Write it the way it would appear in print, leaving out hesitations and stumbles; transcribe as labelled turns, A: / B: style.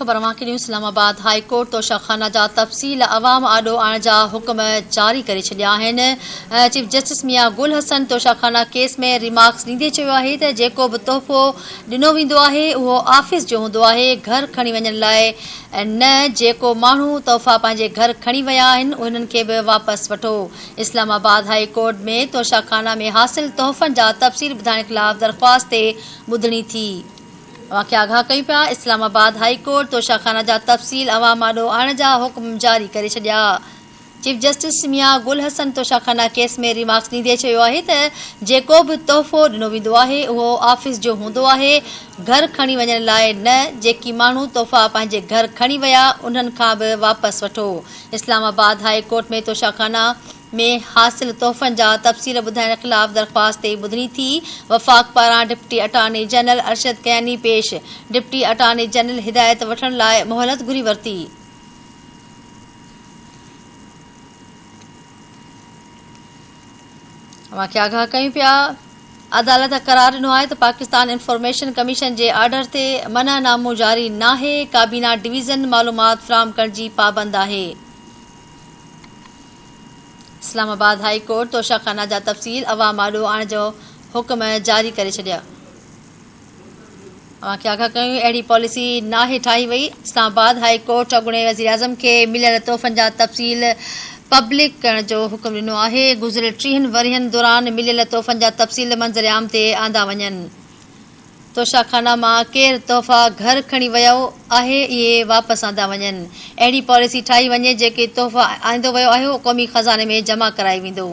A: خبر اوهان کي ڏيون اسلام آباد هاء ڪورٽ توشه خانه جا تفصيل عوام آڏو آڻڻ جا حڪم جاري ڪري ڇڏيا آهن. Chief justice Mian Gul Hassan Toshakhana case ۾ remarks ڏيندي چيو آهي ته جيڪو به تحفو ڏنو ويندو آهي اهو آفيس جو هوندو آهي گهر کڻي وڃڻ لاء نه جيڪو ماڻهو تحفا پنهنجي گهر کڻي ويا آهن انهن کي به واپس وٺو. اسلام آباد هاء ڪورٽ ۾ توشه خانه ۾ حاصل تحفن جا تفصيل ٻڌائڻ خلاف درخواست تي ٻڌڻي ٿي. اوهان کي آگاهه ڪيون پيا، اسلام آباد هائي ڪورٽ توشه خانه جا تفصيل عوام آڏو آڻڻ جا حڪم جاري ڪري ڇڏيا. Chief justice Mian Gul Hassan Toshakhana case ۾ remarks ڏيندي چيو آهي ته جيڪو به تحفو ڏنو ويندو آهي اهو آفيس جو هوندو آهي گهر کڻي وڃڻ لاء نه، جيڪي ماڻهو تحفا پنهنجي گهر کڻي ويا انهن کان به واپس وٺو. اسلام آباد هائي ڪورٽ ۾ توشه خانه ۾ حاصل تحفن جا تفصيل ٻڌائڻ خلاف درخواست تي ٻڌڻي ٿي، وفاق پاران deputy attorney general Arshad Kayani پيش، ڊپٽي اٽارني جنرل هدايت وٺڻ لاء مهلت گهري ورتي. اوهان کي آگاهه ڪيون پيا، عدالت قرار ڏنو آهي ته پاڪستان انفارميشن ڪميشن جي آرڊر تي منع نامو جاري ناهي، ڪابينا ڊويزن معلومات فراهم ڪرڻ جي پابند آهي. اسلام آباد هائي ڪورٽ توشه خانه جا تفصيل عوام آڏو آڻڻ جو حڪم جاري ڪري ڇڏيا. اوهان کي آگاهه ڪيون اهڙي پاليسي ناهي ٺاهي وئي. اسلام آباد هائي ڪورٽ اڳوڻي وزيراعظم کي مليل تحفن جا تفصيل پبلڪ ڪرڻ جو حڪم ڏنو آهي. گذريل ٽيهن ورهين دوران مليل تحفن جا تفصيل منظرعام تي آندا وڃن. توشا خانه مان ڪير تحفا گهر کڻي ويو آهي اهي واپس آندا وڃن. اهڙي پاليسي ٺاهي وڃي جيڪي تحفا آندو ويو آهي اهو قومي خزاني ۾ جمع ڪرايو ويندو.